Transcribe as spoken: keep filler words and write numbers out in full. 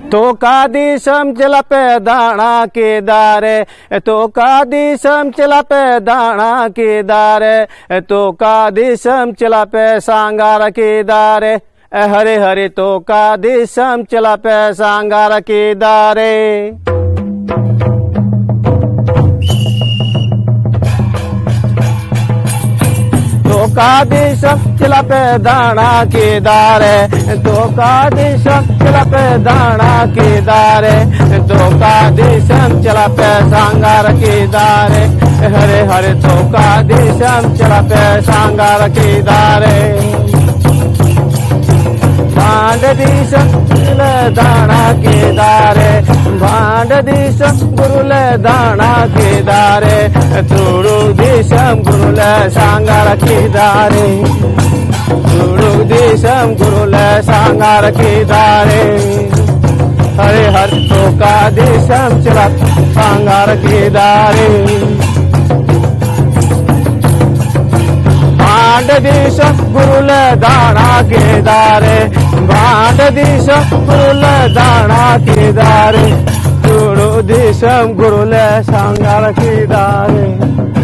ᱛᱚ ᱚᱠᱟ ᱫᱤᱥᱚᱢ ᱪᱮᱞᱟ ᱯᱮ ᱫᱟᱬᱟ ᱠᱮᱫᱟ ᱨᱮ, ᱛᱚ ᱚᱠᱟ ᱫᱤᱥᱚᱢ ᱪᱮᱞᱟ ᱯᱮ ᱫᱟᱬᱟ ᱠᱮᱫᱟ ᱨᱮ, ᱛᱚ ᱚᱠᱟ ᱫᱤᱥᱚᱢ ᱪᱮᱞᱟ ᱯᱮ ᱥᱟᱸᱜᱷᱟᱨ ᱠᱮᱫᱟ ᱨᱮ, ᱦᱟᱨᱮ ᱦᱟᱨᱮ ᱛᱚ ᱚᱠᱟ ᱫᱤᱥᱚᱢ ᱪᱮᱞᱟ ᱯᱮ ᱥᱟᱸᱜᱷᱟᱨ ᱠᱮᱫᱟ ᱨᱮ᱾ ᱛᱚ ᱚᱠᱟ ᱫᱤᱥᱚᱢ ᱪᱮᱞᱟ ᱯᱮ ᱫᱟᱬᱟ ᱠᱮᱫᱟ ᱨᱮ, ᱛᱚ ᱚᱠᱟ ᱫᱤᱥᱚᱢ ᱪᱮᱞᱟ ᱯᱮ ᱫᱟᱬᱟ ᱠᱮᱫᱟ ᱨᱮ, ᱛᱚ ᱚᱠᱟ ᱫᱤᱥᱚᱢ ᱪᱮᱞᱟ ᱯᱮ ᱥᱟᱸᱜᱷᱟᱨ ᱠᱮᱫᱟ ᱨᱮ, ᱦᱟᱨᱮ ᱦᱟᱨᱮ ᱛᱚ ᱚᱠᱟ ᱫᱤᱥᱚᱢ ᱪᱮᱞᱟ ᱯᱮ ᱥᱟᱸᱜᱷᱟᱨ ᱠᱮᱫᱟ ᱨᱮ᱾ ᱵᱷᱟᱸᱰ ᱫᱤᱥᱚᱢ ᱞᱮ ᱫᱟᱬᱟ ᱠᱮᱫᱟ ᱨᱮ, ᱵᱷᱟᱸᱰ ᱫᱤᱥᱚᱢ ᱵᱩᱨᱩ ᱞᱮ ᱫᱟᱬᱟ ᱠᱮᱫᱟ ᱨᱮ, ᱛᱩᱲᱩᱠ ᱫᱤᱥᱚᱢ ᱵᱩᱨᱩ ᱞᱮ ᱥᱟᱸᱜᱷᱟᱨ ᱠᱮᱫᱟ ᱨᱮ, ᱛᱩᱲᱩᱠ ᱫᱤᱥᱚᱢ ᱵᱩᱨᱩ ᱞᱮ ᱥᱟᱸᱜᱷᱟᱨ ᱠᱮᱫᱟ ᱨᱮ᱾ ᱦᱟᱨᱮ ᱦᱟᱨᱮ ᱛᱚ ᱚᱠᱟ ᱫᱤᱥᱚᱢ ᱪᱮᱞᱟ ᱥᱟᱸᱜᱷᱟᱨ ᱠᱮᱫᱟ ᱨᱮ᱾ ᱵᱷᱟᱸᱰ ᱫᱤᱥᱚᱢ ᱵᱩᱨᱩ ᱞᱮ ᱫᱟᱬᱟ ᱠᱮᱫᱟ ᱨᱮ, ᱵᱷᱟᱸᱰ ᱫᱤᱥᱚᱢ ᱵᱩᱨᱩ ᱞᱮ ᱫᱟᱬᱟ ᱠᱮᱫᱟ ᱨᱮ, ᱛᱩᱲᱩᱠ ᱫᱤᱥᱚᱢ ᱵᱩᱨᱩ ᱞᱮ ᱥᱟᱸᱜᱷᱟᱨ ᱠᱮᱫᱟ ᱨᱮ᱾